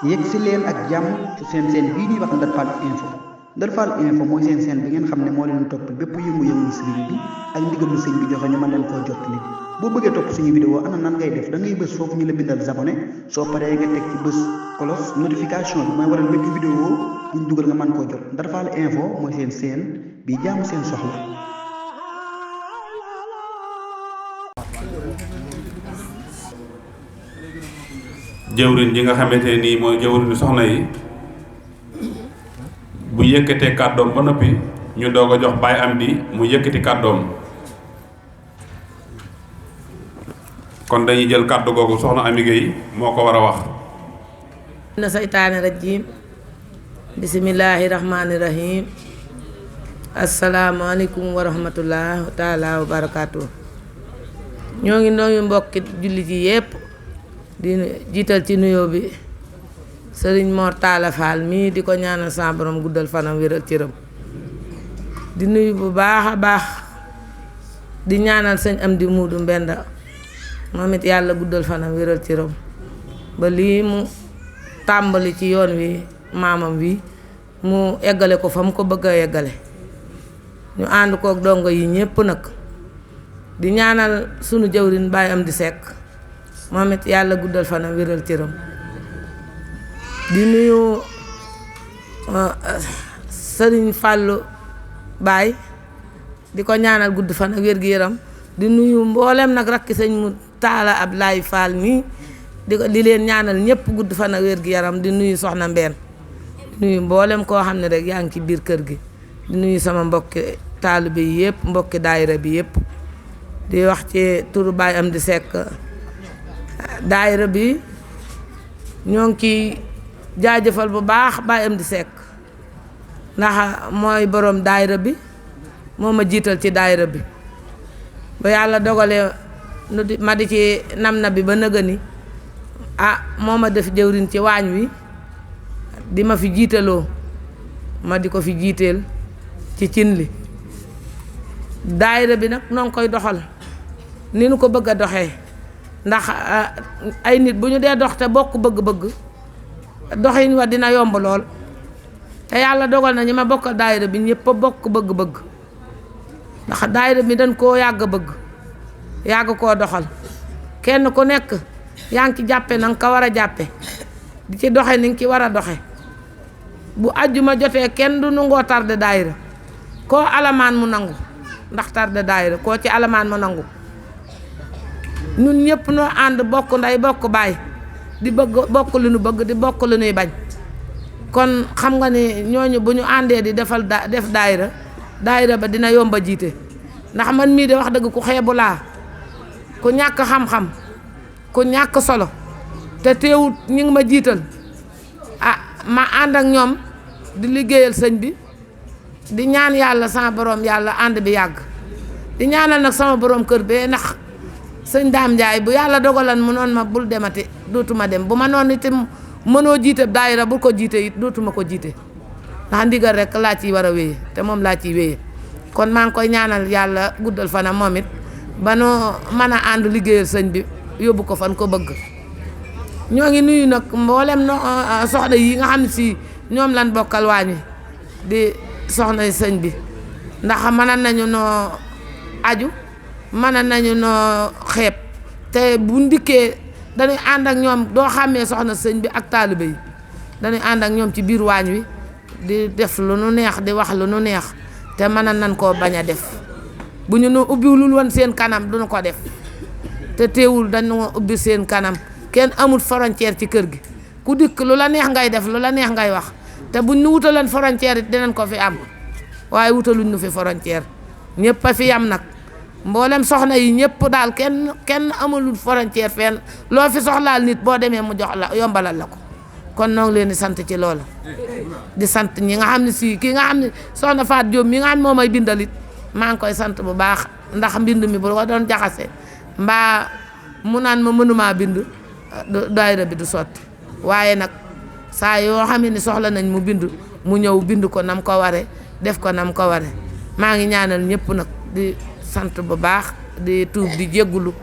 yegg si leen ak jàmm ci seen bii ñuy wax Ndar Fall info. Ndar Fall info mooy seen bi ngeen xam ne moo leen topp bépp yëngu-yëngu sëriñ bi ak ndigalu sëriñ bi joxe ñu mën leen koo jottali. boo bëggee topp suñu vidéo ana nan ngay def da ngay bës foofu ñu la bindal abonné soo paree nga teg ci bës cloche notification bi mooy waral bépp vidéo buñ dugal nga mën koo jot. Ndar Fall info mooy seen bi jaamu seen soxla. jëwriñ ji nga xamante ne nii mooy jëwriñu soxna yi bu yëkkatee kàddoom ba noppi ñu doog a jox Baye Amdi mu yëkkati kàddoom kon dañuy jël kàddu googu soxna Amy Gueye moo ko war a wax. na saytaane rajim bismillaahi rahmaani rahim asalaamaaleykum wa rahmatullah taala wa barakaatu. ñoo ngi nooyu mbokki jullit yi yépp di jiital ci nuyoo bi sëriñ Mor Talla Fall mii di ko ñaanal sa borom guddal fanam wéral cëram di nuyu bu baax a baax di ñaanal sëñ Amdi Muudu Mbenda moom it yàlla guddal fanam wéral cëram ba lii mu tàmbali ci yoon wi maamam wi mu eggale ko fa mu ko bëgg a eggale ñu ànd kook dongo yi ñépp nag di ñaanal sunu jëwriñ Baye Amdi Seck moom it yàlla guddal fanam wéral cëram di nuyu sëriñ Fàllu Baay di ko ñaanal gudd fan ak wér gi yaram di nuyu mboolem nag rakki sëñ mu Taala Ablaay Fall mi di leen ñaanal ñépp gudd fan ak wér gi yaram di nuyu soxna Mbeen di nuyu mboolem koo xam ne rek yaa ngi ci biir kër gi di nuyu sama mbokki taalibe yi yépp mbokki daayira bi yépp di wax ci turu Baye Amdi Seck daayira bi ñoo ngi ciy jaajëfal bu baax Baye Amdi Seck ndax mooy boroom daayira bi moo ma jiital ci daayira bi ba yàlla dogalee ma di ci nam na bi ba nëgëni moo ma def jëwriñ ci waañ wi di ma fi jiitaloo ma di ko fi jiiteel ci cin li daayira bi nag noo ngi koy doxal ni nu ko bëgg a doxee ndax ay nit bu ñu dee dox te bokk bëgg-bëgg doxin wa dina yomb lool te yàlla dogal na ñi ma bokkal daayira bi ñëpp a bokk bëgg-bëgg ndax daayira bi dañ koo yàgg bëgg yàgg koo doxal kenn ku nekk yaa ngi ci jàppe na nga ko war a jàppe di ci doxe ni nga ci war a doxe bu àjjuma jotee kenn du nangoo tarde daayira koo alamaan mu nangu ndax tarde daayira koo ci alamaan mu nangu ñun ñëpp noo ànd bokk ndey bokk baay di bëgg bokk lu nu bëgg di bokk lu nuy bañ kon xam nga ne ñooñu bu ñu àndee di def daayira ba dina yomba jiite ndax man mii de wax dëgg ku xeebu laa ku ñàkk xam-xam ku ñàkk solo te teewut ñi ngi ma jiital ma ànd ak ñoom di liggéeyal sëñ bi di ñaan yàlla sama borom yàlla ànd bi yàgg di ñaanal nag sama borom kër bee ndax sëñ Daam Njaay bu yàlla dogalan mu noon ma bul demati dootuma dem bu ma noon itam mënoo jiite daayira bul ko jiite it dootuma ko jiite ndax ndigal rek laa ciy war a wéye te moom laa ciy wéye kon maa ngi koy ñaanal yàlla guddal fanam moom it ba noo mën a ànd liggéeyal sëñ bi yóbbu ko fan ko bëgg ñoo ngi nuyu nag mboolem soxna yi nga xam ne si ñoom lan bokkal waañi di soxna sëñ bi ndax mën nañu noo aju mën nañu noo xeeb te bu ndikkee dañuy ànd ak ñoom doo xàmmee soxna sëñ bi ak taalibe yi dañuy ànd ak ñoom ci biir waañ wi di def lu nu neex di wax lu nu neex te mën nañ koo bañ a def bu ñu nu ubbiwulul woon seen kanam duñu ko def te teewul dañu ubbi seen kanam kenn amul frontière ci kër gi ku dikk lu la neex ngay def lu la neex ngay wax te buñ nu wutaleen frontière it dinañ ko fi am waaye wutaluñ nu fi frontière ñëpp a fi yam nag mboolem soxna yi ñëpp daal kenn amulul frontière fenn loo fi soxlaal nit boo demee mu jox la yombalal la ko kon noo ngi leen di sant ci loolu di sant ñi nga xam ne si kii nga xam ne soxna Faat Jóob mi nga xam ne moo may bindalit maa ngi koy sant bu baax ndax mbind mi bu ko doon jaxase mbaa mu naan ma mënumaa bind daayira bi du sotti waaye nag saa yoo xam ne soxla nañ mu bind mu ñëw bind ko nam ko ware def ko nam ko ware maa ngi ñaanal ñëpp nag di sant bu baax di tuub di jéggulu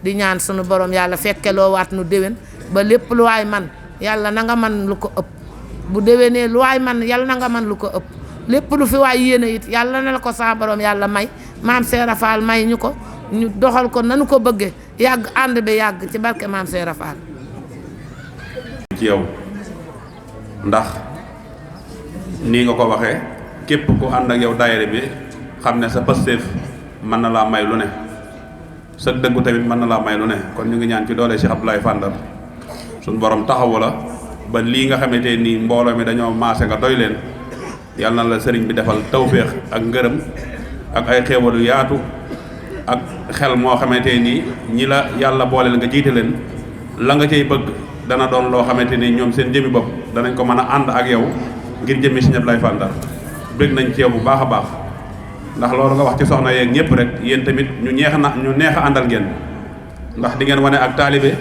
di ñaan sunu borom yàlla fekkeloo waat nu déwén ba lépp lu waay man yàlla na nga man lu ko ëpp bu déwénee lu waay man yàlla na nga man lu ko ëpp lépp lu fi waay yéene it yàlla na la ko sa borom yàlla may maam Seera Faal may ñu ko ñu doxal ko nanu ko bëggee yàgg ànd bi yàgg ci barke maam Seera Faal ci yow ndax nii nga ko waxee képp ku ànd ak yow daayira bi xam ne sa pasteef mën na laa may lu ne sa dëggu tamit mën na laa may lu ne kon ñu ngi ñaan ci doole Cheikh Abdoulaye Fall Ndar suñu borom taxawu la ba lii nga xamante nii mbooloo mi dañoo maase nga doy leen yàlla na la sëriñ bi defal tawféex ak ngërëm ak ay xéewalu yaatu ak xel moo xamante nii ñi la yàlla booleel nga jiite leen la nga cay bëgg dana doon loo xamante ni ñoom seen jëmi bopp danañ ko mën a ànd ak yow ngir jëmmi Sëriñ Abdoulaye Fall Ndar bëgg nañ ci yow bu baax a baax ndax loolu nga wax ci soxna yeeg ñëpp rek yéen tamit ñu neex a àndal ngeen ndax di ngeen wane ak taalibe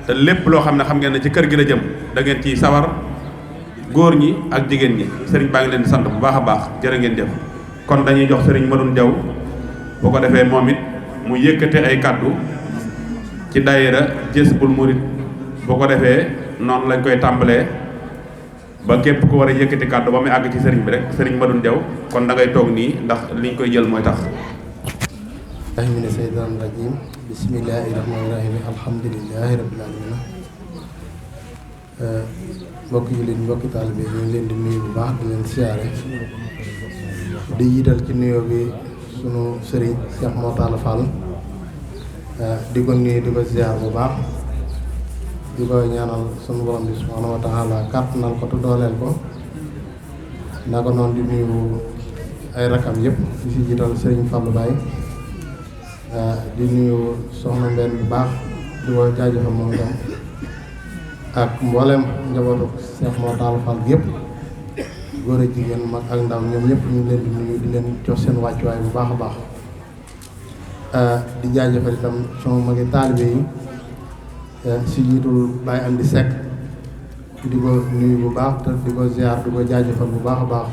te lépp loo xam ne xam ngeen ne ci kër gi la jëm da ngeen ciy sawar góor ñi ak jigéen ñi sëriñ baa ngi leen di sant bu baax a baax jërë ngeen jëf kon dañuy jox sëriñ Madoune Diaw boo ko defee moom it mu yëkkate ay kàddu ci daayira Jazbul Murid boo ko defee noonu lañ koy tàmbalee ba képp ku war a yëkkati kàddu ba muy àgg ci sëriñ bi rek sëriñ Madoune Diaw kon da ngay toog nii ndax liñ koy jël mooy tax mina seytaan rajim bismillahi rahmaani rahim alhamdulillahi rabbil alamin mbokki jullit mbokki taalibe ñu ngi leen di nuyu bu baax di leen siyaare di jiital ci nuyoo bi sunu sëriñ Cheikh Mortalla Fall di ko nuyu di ko siyaar bu baax di ko ñaanal sunu borom bi subhanahu wa taala kàttanal ko te dooleel ko naka noonu di nuyu ay rakam yëpp di si jiital sëriñ Fallou Baye di nuyu soxna Mbène bu baax di ko jaajëfal moom itam ak mboolem njabootu Cheikh Mortalla Fall yëpp góor ak jigéen mag ak ndaw ñoom ñëpp ñu ngi leen di nuyu di leen jox seen wàccuwaay bu baax a baax di jaajëfal itam sama magi taalibe yi si jiitul Baye Amdi Seck di ko nuyu bu baax te di ko ziar di ko jaajëfal bu baax a baax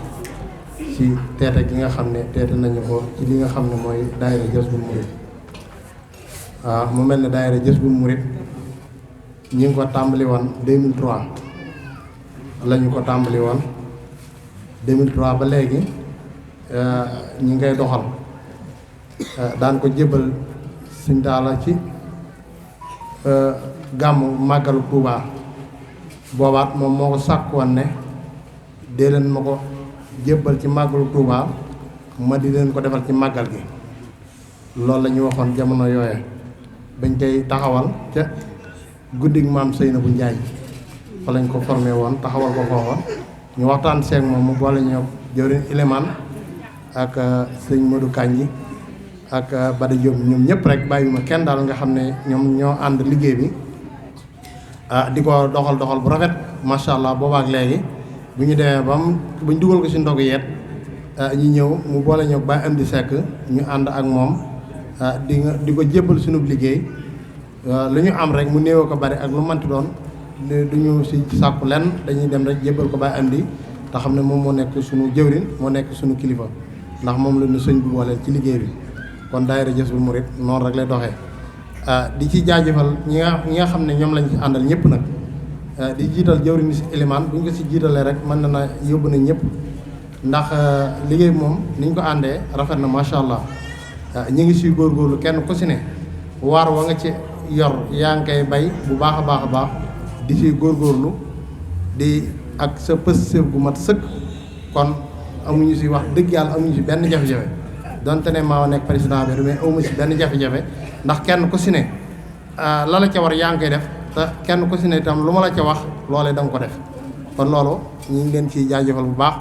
ci teete gi nga xam ne teete nañu ko ci li nga xam ne mooy daayira Jazbul Murid waaw mu mel ne daayira Jazbul Murid ñi ngi ko tàmbali woon 2003 la ñu ko tàmbali woon 2003 ba léegi ñi ngay doxal daan ko jébbal Sëñ Taala ci gàmmu màggalu Tuubaa boobaat moom moo ko sàkk woon ne dee leen ma ko jébbal ci màggalu Tuubaa ma di leen ko defal ci màggal gi loolu la ñu waxoon jamono yooye bañ koy taxawal ca guddig maam Seynabou Njaay fa lañ ko formé woon taxawal ko foofa ñu waxtaan seeg moom mu boole ñoo jëwriñ Ilimaan ak sëñ Modou Kanji ak Bada Diop ñoom ñëpp rek bàyyi ma kenn daal nga xam ne ñoom ñoo ànd liggéey bi di ko doxal bu rafet macha allah boobaak léegi bu ñu demee ba ñu dugal ko ci ndog yeet ñu ñëw mu boole ñoo Baye Amdi Seck ñu ànd ak moom di ko jébbal suñu liggéey lu ñu am rek mu néew ko bari ak lu manti doon du ñu ci sàkku lenn dañuy dem rek jébbal ko Baye Amdi te xam ne moom moo nekk suñu jëwrin moo nekk suñu kilifa ndax moom la ñu sëñ bu booleel ci liggéey bi kon daayira Jazbul Murid noonu rek lay doxee di ci jaajëfal ñi nga xam ne ñoom lañ ci àndal ñëpp nag di jiital jëwriñ si Ilimaan bu ñu ko si jiitalee rek mën na yóbbu na ñëpp ndax liggéey bi moom ni ñu ko àndee rafet na macha allah ñu ngi siy góorgóorlu kenn ku si ne waar wa nga ci yor yaa ngi koy bay bu baax a baax a baax di siy góorgóorlu di ak sa pëstéef gu mat sëkk kon amuñu si wax dëgg yàlla amuñu si benn jafe-jafe donte ne maa nekk président bi mais amu si benn jafe-jafe ndax kenn ku si ne la la ca war yaa ngi koy def te kenn ku si ne itam lu ma la ca wax loolee da nga ko def kon loolu ñu ngi leen ciy jaajëfal bu baax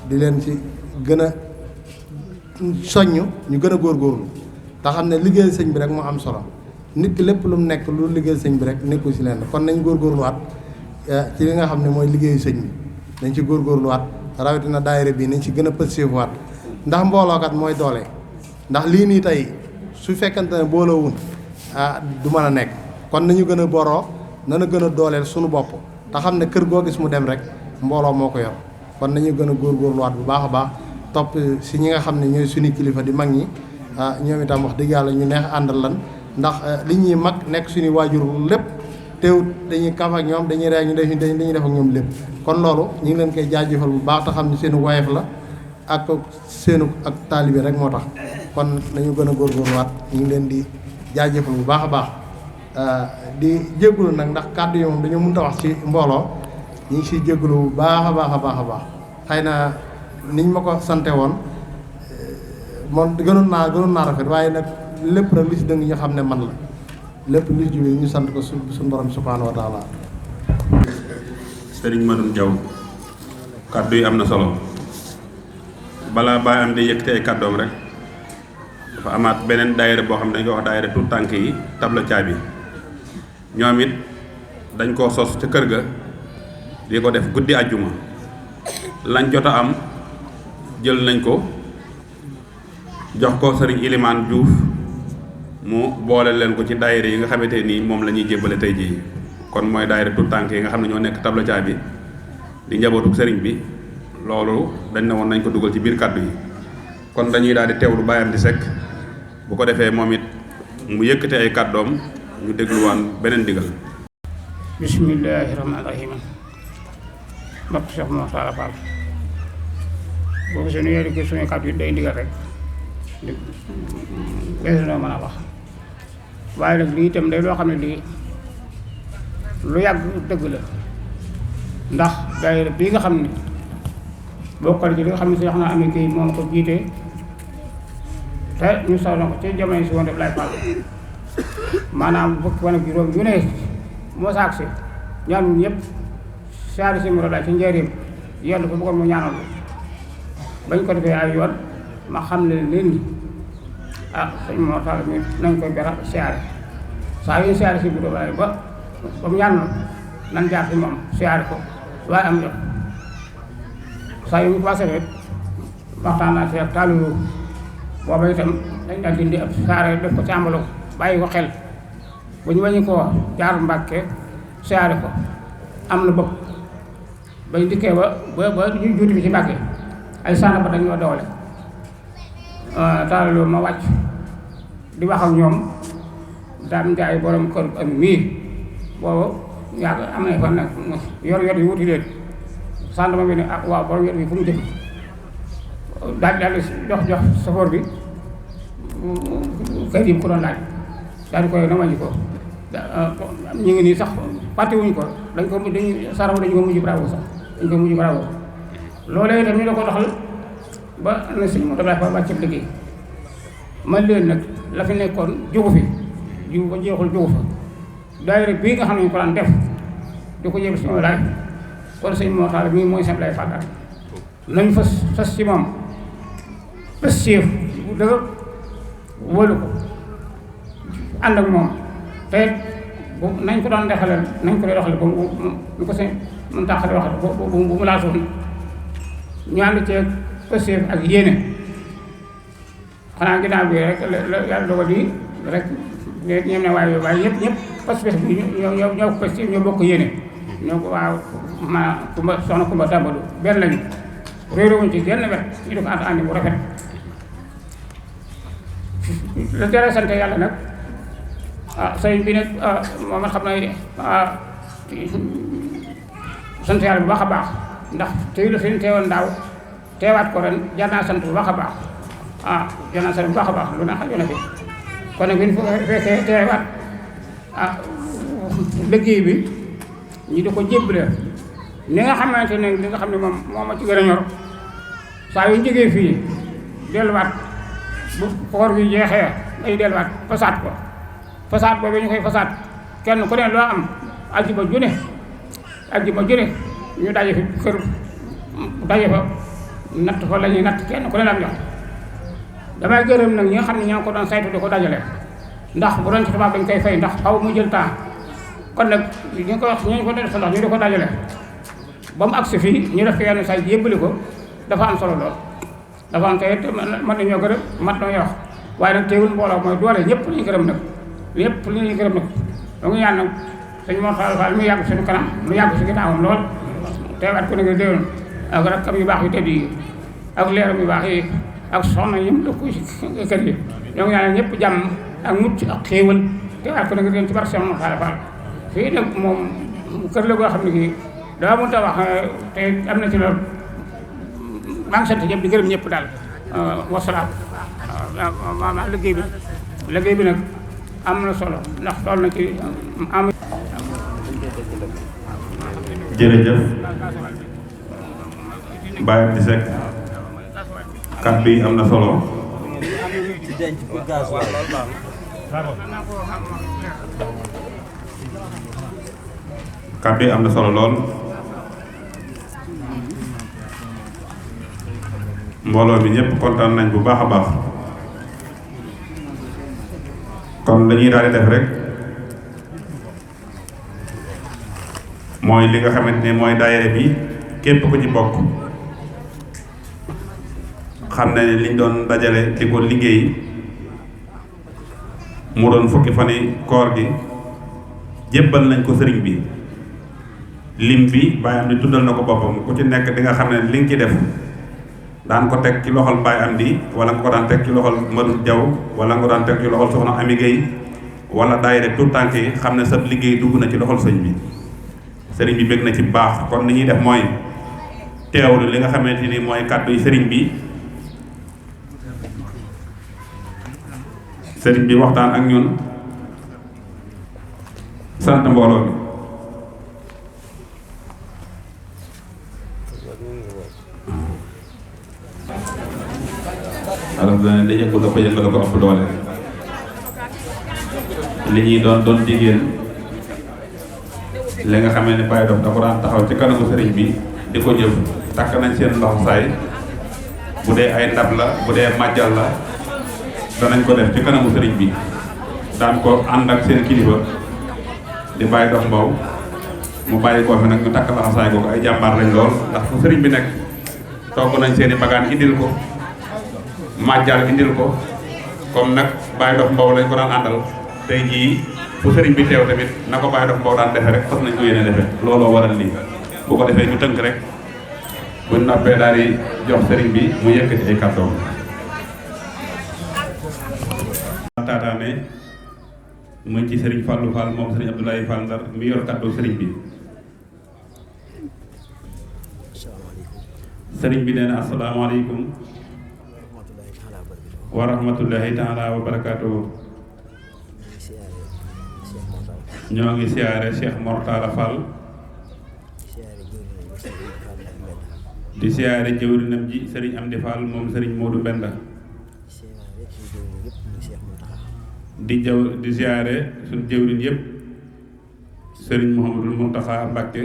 di leen ci gën a soññ ñu gën a góorgóorlu te xam ne liggéeyal sëñ bi rek moo am solo nit ki lépp lu mu nekk lu liggéeyal sëñ bi rek nekkul si leen kon nañ góorgóorluwaat ci li nga xam ne mooy liggéeyu sëñ bi nañ ci góorgóorluwaat rawatina daayira bi nañ ci gën a pëseefuwaat ndax mboolookat mooy doole ndax lii nii tey su fekkante ne booloowun du mën a nekk kon nañu gën a boroo nana gën a dooleel suñu bopp te xam ne kër goo gis mu dem rek mbooloo moo ko yor kon nañu gën a góorgóorluwaat bu baax a baax topp si ñi nga xam ne ñooy suñu kilifa di mag ñi ñoom itam wax dëgg yàlla ñu neex àndal lan ndax li ñuy mag nekk suñu waajur lépp teewut dañuy kaf ak ñoom dañuy rey ñu dañuy def ak ñoom lépp kon loolu ñu ngi leen koy jaajëfal bu baax te xam ne seenu woyof la ak seenu ak taalibe rek moo tax kon nañu gën a góorgóorluwaat ñu ngi leen di jaajëfal bu baax a baax di jégalu nag ndax kàddu yi moom dañoo mënut a wax ci mbooloo ñu ngi siy jégalu bu baax a baax a baax a baax xëy na niñ ma ko sante woon moom gënoon naa rafet waaye nag lépp rek lu si dëng ñu xam ne man la lépp lu si jublu ñu sant ko suñu borom subhaanahu wa taala. Sëriñ Madoune Diaw kàddu yi am na solo balaa Baye am di yëkkati ay kàddoom rek dafa amaat beneen daayira boo xam ne dañ ko wax daayira tuut tànk yi tabla caabi ñoom it dañ koo sos ca kër ga di ko def guddi àjjuma lañ jot a am jël nañ ko jox ko sëriñ Ilimaan Diouf mu boole leen ko ci daayira yi nga xamante nii moom la ñuy jébbale tey jii kon mooy daayira tuut tànk yi nga xam ne ñoo nekk tabla caabi di njabootu sëriñ bi loolu dañ ne woon nañ ko dugal ci biir kàddu yi kon dañuy daal di teewlu bàyyam di sekk bu ko defee moom it mu yëkkate ay kàddoom ñu dégluwaan beneen digal. bismillaahi rahmaani rahiim mbokk Cheikh Mor Talla Fall boo gisee nu yore suñu kàddu yi day ndigal rek weesu noo mën a wax waaye nag lii itam day loo xam ne lii lu yàgg dëgg la ndax daayira bii nga xam ne bokkal ci li nga xam ne si xam naa amee kii moom ko jiite te ñu soxla ko ci jamono si woon def lay Fall maanaam fukki fan ak juróom yu ne moo saak si ñaanul ñëpp saari si muro daal ci njëriñ yenn ko bëggoon mu ñaanal bañ ko defee ay yoon ma xam ne leen ni sëñ Mor Talla mi nañ koy beral siyaare saa yu siyaare si budo waaye ba mu ñaanal nan jaar si moom siyaare ko waaye am jot saa yu ñu passé rek waxtaan naa si ak taalu booba itam dañ daal dindi ab saare def ko ci ambalo bàyyi ko xel bu ñu wañu ko jaar Mbàkke siyaare ko am na bëgg bañ dikkee ba ñu juuti bi ci Mbàkke ay sànn ba dañoo doole taalu ma wàcc di wax ak ñoom daam njaay borom kër am mii boobu yàgg am na fan nag yor yu wuti leen sànn ma bi ne waaw borom yor bi fu mu jëm daal jox safoor bi kayit yi mu ko doon laaj daal di koy na wàññi ko ñu ngi nii sax fàttewuñu ko dañu ko mujj bravo sax dañ ko mujj bravo loolee itam ñu da ko doxal ba na sëñ moo daf fa wàcc liggéey man leen nag la fi nekkoon jógu fi jiw ba jeexul jógu fa daayira bii nga xam ne ñu ko daan def di ko jël suñu laaj kon sëñ Mor Talla mii mooy seen lay fàttal nañ fas ci moom bés siif bu dëgër wóolu ko ànd ak moom te bu nañ ko doon dexale nañ ko doon doxale ba mu ko sëñ mun tàqale waxale bu mu laa suuf ñu ànd ceeg bés siif ak yéene xanaa ginnaaw bi rek la yàlla dogal di rek ñoom ne waaye ñëpp parce que bi ñoo ko bés ñoo bokk yéene ñoo ko waaw ma kumba soxna kumba tàmbalu benn lañu réeróowuñ ci genn wet ñu di ko ànd bu rafet la tere sant yàlla nag sëriñ bi nag moom xam na sant yàlla bu baax a baax ndax tey la fi teewoon daaw teewaat ko ren jar naa sant bu baax a baax jar naa sant bu baax a baax lu na xajoon na fi kon nag bi ñu fekkee teewaat liggéey bi ñu di ko jébbale li nga xamante ne li nga xam ne moom moo ci gën a ñor saa yu ñu jógee fii delluwaat bu koor gi jeexee day delluwaat fasaat ko fasaat boobu ñu koy fasaat kenn ku ne loo am aljuma june ñu daje fi kër daje fa natt fa la ñuy natt kenn ku ne la am jox damay gërëm nag ñi nga xam ne ñoo ko doon saytu di ko dajale ndax bu doon ci tubaab dañ koy fay ndax xaw mu jël temps kon nag ñu ko wax ñu ko def sa ndox ñu di ko dajale ba mu agsi fii ñu def ko yenn say yëbbali ko dafa am solo lool dafa am tey mën nañoo gërëm mat nañoo wax waaye nag teewul mbooloo mooy doole ñëpp lañu gërëm nag ñëpp lañuy gërëm nag da nga ñaan nag sëñ Mor Talla Fall mu yàgg suñu kanam mu yàgg si ginnaawam lool teewaat ko ne nga déwén ak rakkam yu baax yu tëdd yi ak leeram yu baax yi ak soxna yi mu dëkk ci kër yi ñoo ngi ñaan ñëpp jàmm ak mucc ak xéewal teewaat ko ne nga déwén ci barke Sëñ Mor Talla Fall fii nag moom kër la goo xam ne kii daa mu tabax te am na ci loolu maa ngi sant ñëpp di gërëm ñëpp daal wasalaam. waaw liggéey bi nag am na solo ndax toll na ci am. jërëjëf Baye Amdi Seck kàddu yi am na solo. kàddu yi am na solo lool. mbooloo bi ñëpp kontaan nañ bu baax a baax. kon dañuy daal di def rek mooy li nga xamante ne mooy daayira bi képp ku ci bokk xam ne liñ doon dajale di ko liggéey mu doon fukki fani koor gi jébbal nañ ko sëriñ bi. lim bi Baye Amdi tuddal na ko boppam ku ci nekk di nga xam ne li nga ci def daan ko teg ci loxol Baye Amdi wala nga ko daan teg ci loxol Madou Diaw wala nga ko daan teg ci loxol Soxna Ami Gueye wala daayira tout tànk yi xam ne sa liggéey dugg na ci loxol sëñ bi. sëriñ bi bëgg na ci baax kon li ñuy def mooy teewlu li nga xamante ni mooy kàddu yi sëriñ bi. sëriñ bi waxtaan ak ñun sant mbooloo bi. alors da yëngu da ko yëngu da ko ëpp doole li ñuy doon jigéen li nga xamee ne Baye Dof da ko daan taxaw ci kanamu sëriñ bi di ko jëf takk nañ seen ndox saay bu dee ay ndab la bu dee màjjal la danañ ko def ci kanamu sëriñ bi daan ko ànd ak seen kilifa di Baye Dof Mbow mu bàyyi koo fi nag ñu takk laxasaay googu ay jàmbaar lañ lool ndax fu sëriñ bi nekk togg nañ seeni bagaan indil ko màjjal indil ko comme nag Baye Dof Mbow lañ ko daan àndal tey jii fu sëriñ bi teew tamit na ko Baye Dof Mbow daan defe rek fas nañ ko yéene defe looloo waral lii bu ko defee ñu tënk rek buñ noppee daal di jox sëriñ bi mu yëkkati ay kàddoom. taataane mu ci sëriñ Fallou Fall moom sëriñ Abdoulaye Fall Ndar mi yor kàddu sëriñ bi. sëriñ bi nee na asalaamaaleykum wa rahmatullahi taala wa barakaatuhu. ñoo ngi siyaare Cheikh Mortala Fall di siyaare jëwrinam ji sëriñ Amdi Fall moom sëriñ Modou Mbenda di siyaare suñ jëwrin yëpp sëriñ Mouhamadul Mountakha Mbacké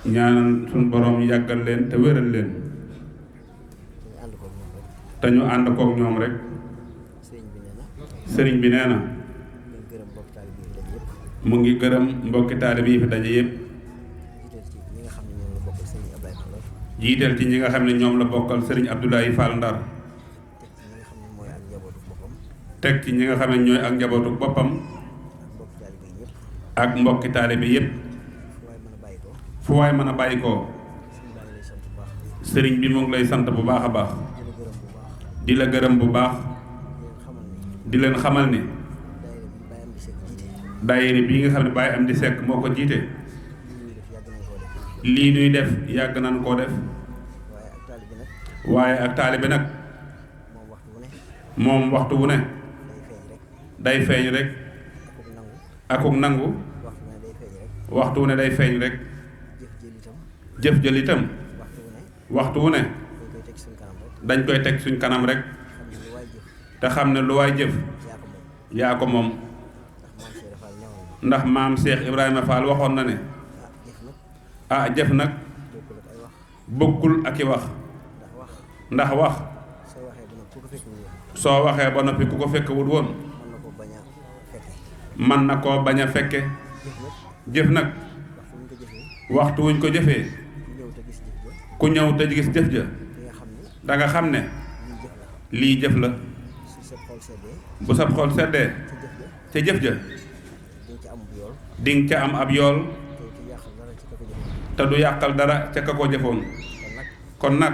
ñaanal suñ borom yàggal leen te wéral leen te ñu ànd kook ñoom rek. sëriñ bi nee na mu ngi gërëm mbokki taalibe yi fi daje yëpp jiital ci ñi nga xam ne ñoom la bokkal sëriñ Abdoulaye Fall Ndar teg ci ñi nga xam ne ñooy ak njabootu boppam ak mbokki taalibe yëpp fu waay mën a bàyyi ko sëriñ bi mu ngi lay sant bu baax a baax di la gërëm bu baax di leen xamal ni daayira bii nga xam ne Baye Amdi Seck moo ko jiite lii nuy def yàgg nañ koo def waaye ak taalibe nag moom waxtu wu ne day feeñ rek akuk nangu waxtu wu ne day feeñ rek jëf jël itam waxtu wu ne dañ koy teg suñ kanam rek te xam ne lu waay jëf yaa ko moom ndax maam Cheikh Ibrahima Fall waxoon na ne ah jëf nag bokkul ak i wax ndax wax soo waxee ba noppi ku ko fekk wut woon man na koo bañ a fekke jëf nag waxtu wuñ ko jëfee ku ñëw te gis jëf ja da nga xam ne lii jëf la bu sab xol seddee ca jëf ja dinga ca am ab yool te du yàqal dara ca ka ko jëfoon kon nag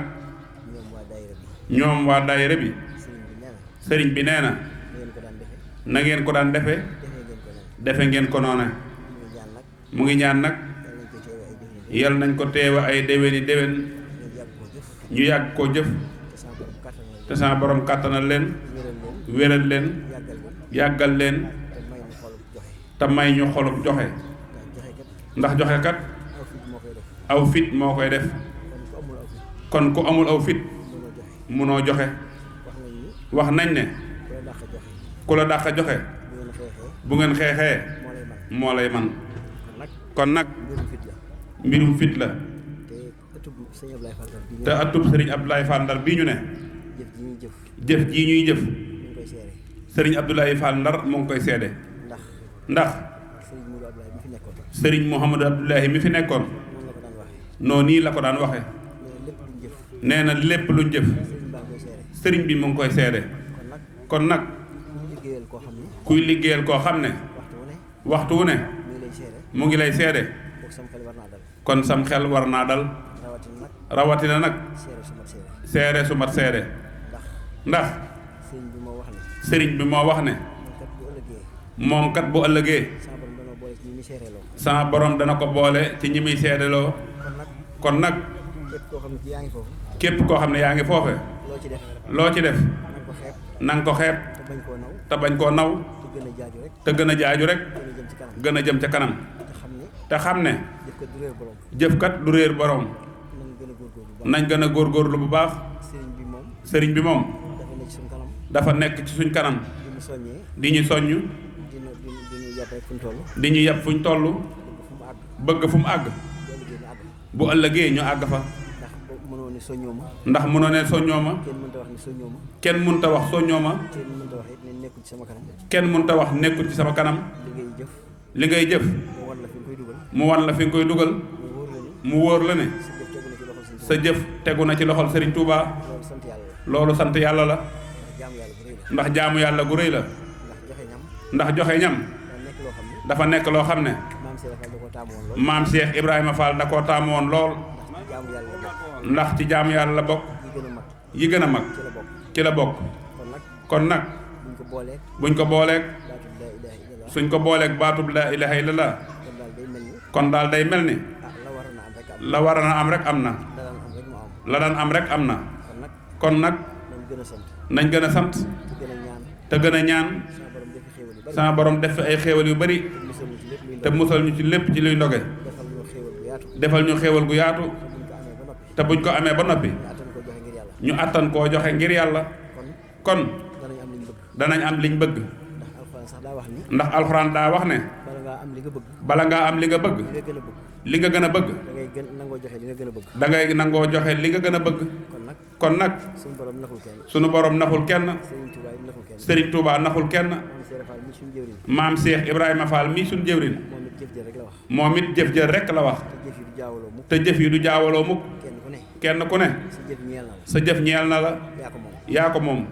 ñoom waa daayira bi sëriñ bi nee na na ngeen ko daan defe defe ngeen ko noone mu ngi ñaan nag yal nañ ko teewa ay déwéni déwén ñu yàgg koo jëf te sama borom kàttanal leen wéral leen yàggal leen te may ñu xolub joxe ndax joxe kat aw fit moo koy def kon ku amul aw fit munoo joxe wax nañ ne ku la dàq joxe bu ngeen xeexee moo lay man kon nag mbirum fit la te atub sëriñ Abdoulaye Fall Ndar bii ñu ne jëf jii ñuy jëf sëriñ Abdoulaye Fall Ndar mu ngi koy seede ndax sëriñ Mouhamadou Abdoulaye mi fi nekkoon noonu nii la ko daan waxe nee na lépp luñ jëf sëriñ bi mu ngi koy seede kon nag kuy liggéeyal koo xam ne waxtu wu ne mu ngi lay seede kon sam xel war naa dal rawatina nag seere su mat seede ndax sëriñ bi moo wax ne moom kat bu ëllëgee sama borom dana ko boole ci ñi muy seedeloo kon nag képp koo xam ne yaa ngi foofe loo ci def nanga ko xeeb te bañ koo naw te gën a jaaju rek gën a jëm ca kanam te xam ne jëfkat du réer borom nañ gën a góorgóorlu bu baax sëriñ bi moom dafa nekk ci suñ kanam di ñu soññ di ñu yàpp fuñ toll bëgg fu mu àgg bu ëllëgee ñu àgg fa ndax mënoo ne soññoo ma kenn mënta wax soññoo ma kenn mënta wax nekkul ci sama kanam li ngay jëf mu wan la fi nga koy dugal mu wóor la ne sa jëf tegu na ci loxol Serigne Touba loolu sant yàlla la ndax jaamu yàlla gu rëy la ndax joxe ñam dafa nekk loo xam ne maam Cheikh Ibrahima Fall da koo taamu woon lool ndax ci jaamu yàlla la bokk yi gën a mag ci la bokk kon nag buñ ko booleeg suñ ko booleeg baatub laa ilaaha illallah kon daal day mel ni la war na am rek am na la daan am rek am na kon nag nañ gën a sant te gën a ñaan sama borom def fi ay xéewal yu bari te musal ñu ci lépp ci luy ndoge defal ñu xéewal gu yaatu te buñ ko amee ba noppi ñu àttan koo joxe ngir yàlla kon danañ am liñ bëgg ndax alxuraan daa wax ne bala ngaa am li nga bëgg li nga gën a bëgg da ngay nangoo joxe li nga gën a bëgg kon nag sunu borom naxul kenn Serigne Touba naxul kenn maam Cheikh Ibrahima Fall mii suñu jëwrin moom it jëf jël rekk la wax te jëf yi du jaawaloo mukk kenn ku ne sa jëf ñeel na la yaa ko moom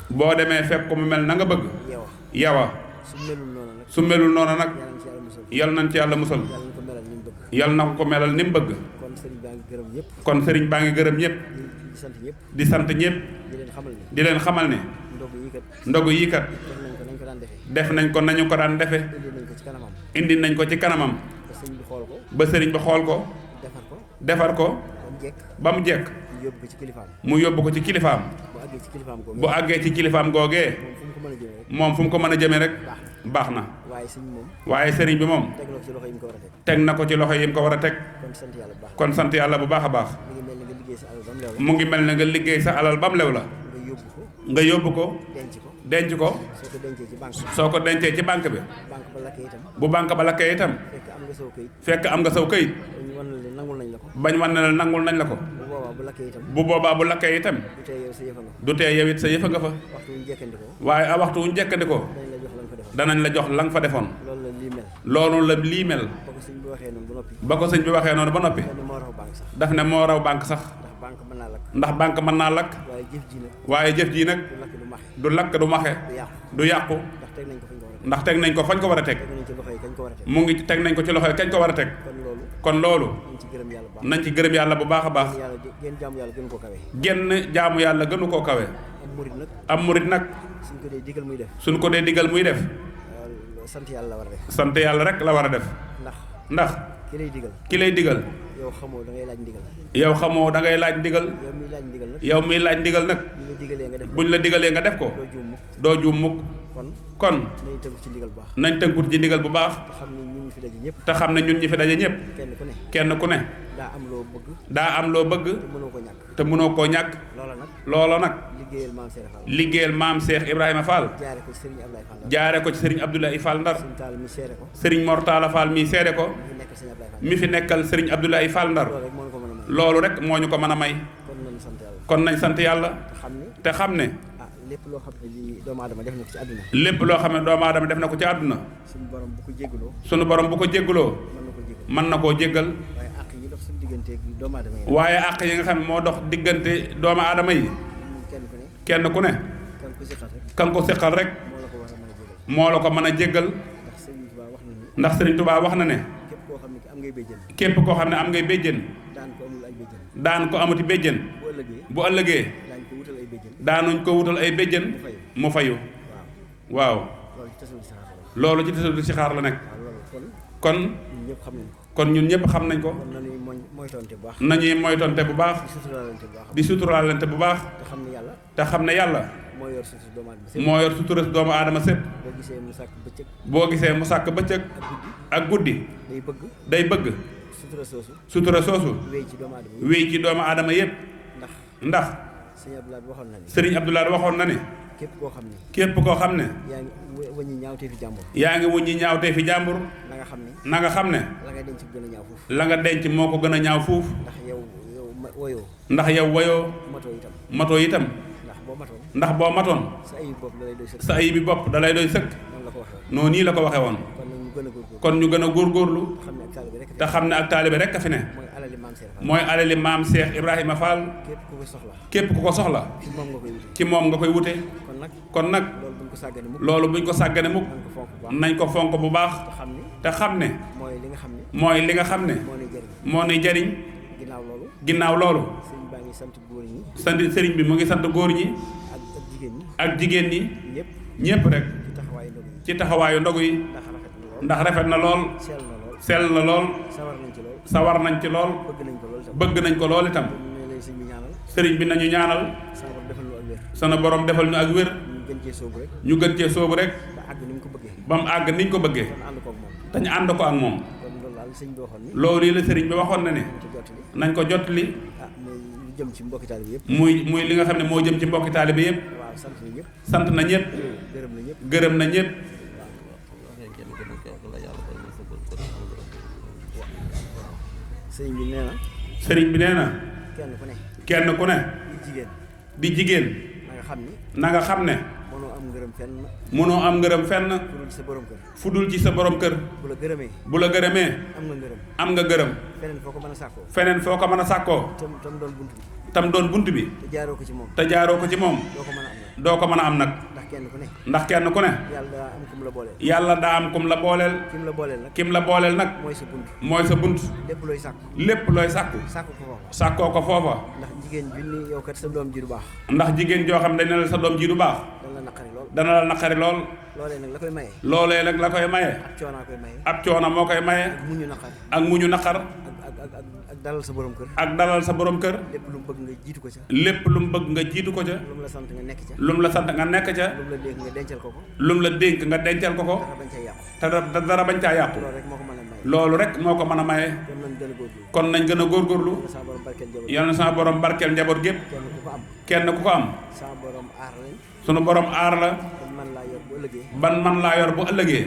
boo demee fekk mu mel na nga bëgg yawa su melul noonu nag yal nañ ci yàlla musal yal na ko melal ni mu bëgg kon sëriñ baa ngi gërëm ñëpp di sant ñëpp di leen xamal ne ndogu yii kat def nañ ko nañu ko daan defe indi nañ ko ci kanamam ba sëriñ bi xool ko defar ko ba mu jekk mu yóbbu ko ci kilifaam bu àggee ci kilifaam googee moom fu mu ko mën a jëmee rek baax na waaye sëriñ bi moom teg na ko ci loxo yi mu ko war a teg kon sant yàlla bu baax a baax mu ngi mel ne nga liggéey sa alal ba mu lew la nga yóbbu ko denc ko soo ko dencee ci banque bi bu banque ba lakkee itam fekk am nga saw këyit bañ wan ne la nangul nañ la ko bu boobaa bu lakkee itam du tee yow it sa yëfa nga fa waaye a waxtu wuñ jekkandikoo danañ la jox la nga fa defoon loolu la lii mel ba ko sëñ bi waxee noonu ba noppi daf ne moo raw banque sax ndax banque mën naa lakk waaye jëf ji nag du lakk du maxe du yàqu ndax teg nañ ko fañ ko war a teg mu ngi teg nañ ko ci loxoy kañ ko war a teg kon loolu nañ ci gërëm yàlla bu baax a baax genn jaamu yàlla gënu koo kawe am murit nag suñ ko dee digal muy def sant yàlla la war a def. sant yàlla rek la war a def. ndax ki lay digal. ki lay digal. yow xamoo da ngay laaj ndigal. yow xamoo da ngay laaj ndigal. yow miy laaj ndigal nag. yow miy laaj ndigal nag. buñ la digalee nga def ko. doo juum mukk. kon nañ tënku ci ndigal bu baax. nañ tënku ci ndigal bu baax. te xam ne ñun ñi fi daje ñëpp. te xam ne ñun ñi fi daje ñëpp. kenn ku ne. daa am loo bëgg. daa am loo bëgg. te mënoo ko ñàkk. te mënoo koo ñàkk. loola nag. liggéeyal maam Cheikh Ibrahima Fall. jaare ko ci Serigne Abdoulaye Fall Ndar. Serigne Mor Talla Fall mi seede ko. mi fi nekkal Serigne Abdoulaye Fall Ndar. loolu rek moo ñu ko mën a may. kon nañ sant yàlla. te xam ne. lépp loo xam ne lii doomu aadama def na ko ci àdduna. lépp loo xam ne doomu aadama def na ko ci àdduna. suñu borom bu ko jéggaloo. suñu borom bu ko jéggaloo. mën na koo jéggal. waaye àq yi nga xam ne moo dox diggante doomu aadama yi. kenn ku ne. kan ko seqal rek. moo la ko mën a jéggal. ndax Serigne Touba wax na ne. képp koo xam ne am ngay béjjën. daan ko amuti béjjën. bu ëllëgee. daanuñ ko wutal ay béjjën. mu fayu. waaw. loolu ci tasawuf si xaar la nekk. kon ñun ñëpp xam nañ ko. nañuy moytonte bu baax. di suturaalante bu baax. te xam ne yàlla. moo yor sutura doomu aadama sépp. boo gisee mu sàkk bëccëg. ak guddi. day bëgg. sutura soosu. wéy ci doomu aadama yépp. ndax. Serigne Abdoulaye waxoon na ne. képp koo xam ne. yaa ngi wëññi ñaawtee fi jàmbur. yaa ngi wëññi ñaawtee fi jàmbur. na nga xam ne. la nga denc gën a ñaaw fuuf. la nga denc moo ko gën a ñaaw fuuf. ndax yow woyoo. matoo itam. ndax boo matoon. sa ayib bi bopp da lay doy sëkk. noonu nii la ko waxee woon. kon ñu gën a góorgóorlu. te xam ne ak taalibe rek a fi ne. mooy alali maam Cheikh Ibrahima Fall. képp ku ko soxla. ci moom nga koy wute. kon nag loolu buñ ko sàggane mukk. nañ ko fonk bu baax. te xam ne. mooy li nga xam ne. moo nuy jariñ. ginnaaw loolu. sëriñ bi mu ngi sant góor ñi. ak jigéen ñi. ñépp rek. ci taxawaayu ndogu yi. ndax rafet na lool. sell na lool. sawar nañ ci lool. bëgg nañ ko lool itam. sëriñ bi nañu ñaanal. sana borom defal ñu ak wér. ñu gën cee sóobu rek. ba mu àgg niñ ko bëggee. te ñu ànd ko ak moom. loolu yi la sëriñ bi waxoon na ne. nañ ko jottali. muy li nga xam ne moo jëm ci mbokki taalibe yépp. sant na ñëpp. gërëm na ñëpp. sëriñ bi nee na. kenn ku ne. di jigéen. na nga xam ne. mënoo am ngërëm fenn. fu dul ci sa borom kër. bu la gërëmee. am nga gërëm. feneen foo ko mën a sàkkoo. tam doon bunt bi. te jaaroo ko ci moom. doo ko mën a am nag. ndax kenn ku ne. yàlla daa am kum la booleel. kim la booleel nag. mooy sa bunt. lépp looy sàkku. sàkkoo ko foofa. ndax jigéen bi ni yow kat sa doom ji du baax. ndax jigéen joo xam ne dañ ne la sa doom ji du baax. dana la naqari lool. loolee nag la koy maye. loolee nag la koy maye. ab coono moo koy maye. ak muñu naqar. ak dalal sa borom kër. ak dalal sa borom kër. lépp lu mu bëgg nga jiitu ko ca. lépp lu mu bëgg nga jiitu ko ca. lu mu la sant nga nekk ca. lu mu la sant nga nekk ca. lu mu la dénk nga dencal ko ko. lu mu la dénk nga dencal ko ko. te dara bañ caa yàqu. loolu rek moo ko mën a maye. kon nañ gën a góorgóorlu. yal na sama borom barkeel njaboot gépp. kenn ku ko am. sunu borom aar la. ban man laa yor bu ëllëgee.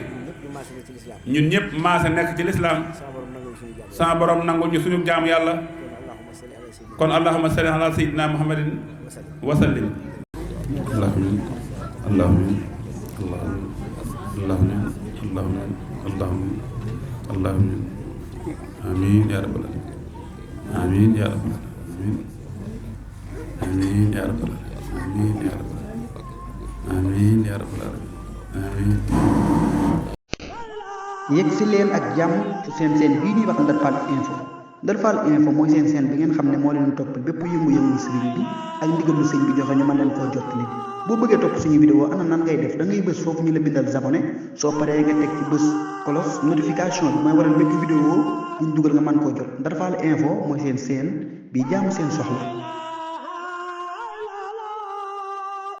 ñun ñëpp maase nekk ci lislaam. sama borom nangul ñu suñu jaam yàlla. kon allahumma salli ala sayyidina muhammadin wa sallim. allahumma amiin yaa rabbal aalamiin amiin yaa rabbal aalamiin amiin yaa rabbal aalamiin amiin yaa rabbal aalamiin. yegg si leen ak jàmm ci seen bii ñuy wax Ndar Fall info Ndar Fall info mooy seen chaîne bi ngeen xam ne moo leen toppal bépp yëngu-yëngu sëriñ bi ak ndigal lu sëñ bi joxe ñu mën leen koo jottali boo bëggee topp suñu vidéo ana nan ngay def da ngay bës foofu ñu la bindal abonné soo paree nga teg ci bës cloche notification bi mooy waral bépp vidéo buñ dugal nga mën koo jot Ndar Fall info mooy seen chaîne bi jaamu seen soxla